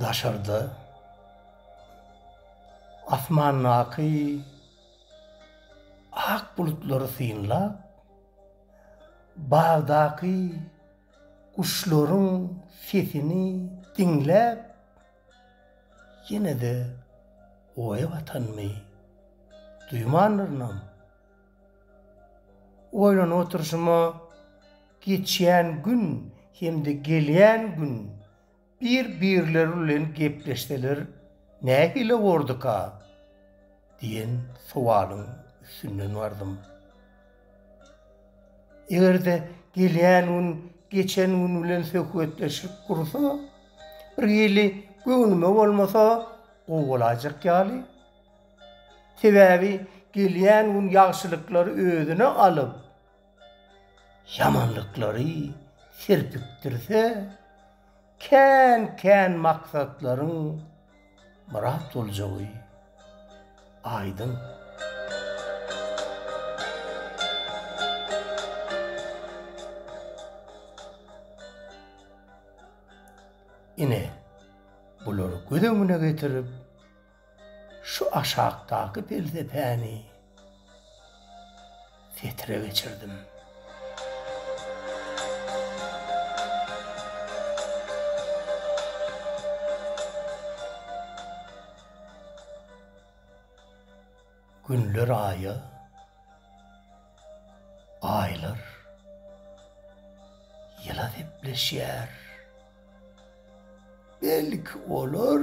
Daşarda asmandaky ak bulutlary synlap, bagdaky guşlaryň sesini diňläp, ýene-de oýa batanymy duýmandyrynam. Oýlanyp oturyşyma geçýän gün hem-de gelýän gün bir-birleri bilen gepleşseler nähili borduka? diýen sowalyň üstünden bardym. Eger-de gelýän gün geçen gün bilen söhbetdeşlik gursa, birhili göwnüme bolmasa gowy bolaýjak ýaly. Sebäbi gelýän gün ýagşylyklary özüne alyp, ýamanlyklary serpikdirse, kän-kän maksatlaryň myrat boljagy aýdyň. Ine, bulary göz öňüne getirip, şu aşakdaky pelsepäni setire geçirdim. Günler aýa, aýlar ýyla sepleşýär. Belki olar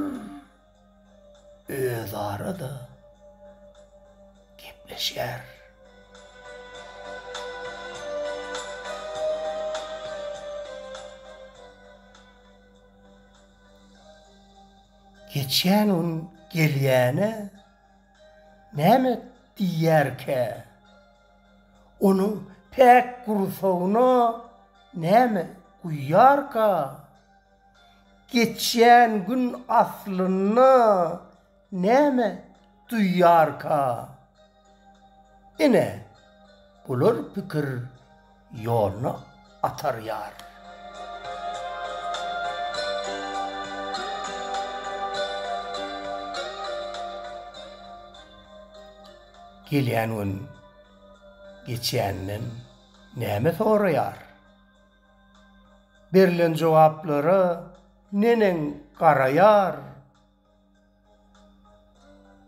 özara-da gepleşýär. Geçýän gün gelýäne näme diýýärkä? Onuň päk gursagyna näme guýýarka? Geçýän gün aslynda näme duýýarka? Ine, bular pikir ýoluna atarýar. Gelýän gün geçýänden näme soraýar? Berlen jogaplara neneň garaýar?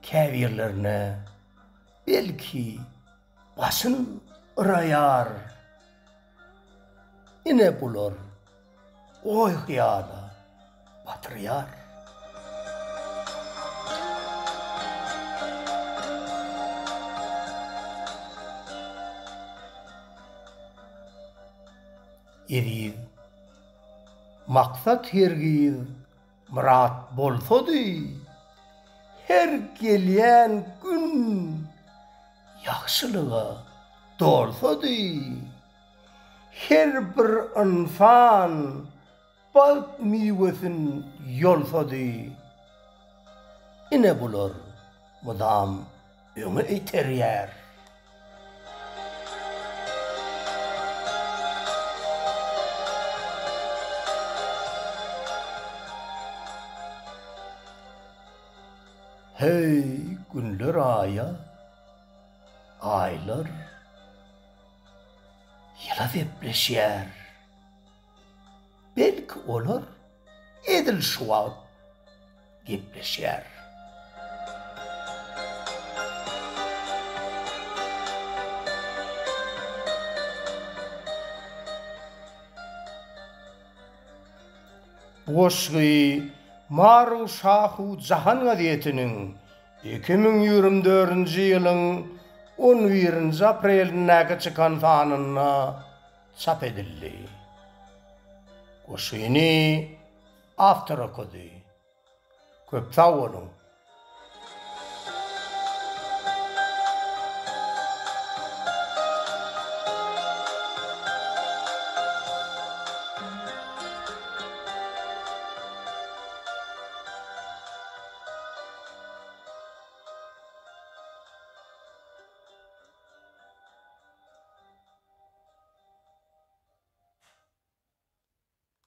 Käbirlerine belki başyn yraýar. Ine bular oý-hyýala batyrýar. Eziz maksat hergiz myrat bolsady, Her gelýän gün ýagşylyga dolsady, Her bir ynsan bagt miwesin ýolsady, Ine bular mydam öňe iterýär. Heý, günler aýa, aýlar ýyla sepleşýär. Belki olar edil şu wagt gepleşýär. Bu goşgy Maru Şahu Jahan gazetiniň 2024-nji ýylyň on birinji aprelindäki çykan sanynda çap edildi. Goşgyny awtor okady. Köp sag boluň!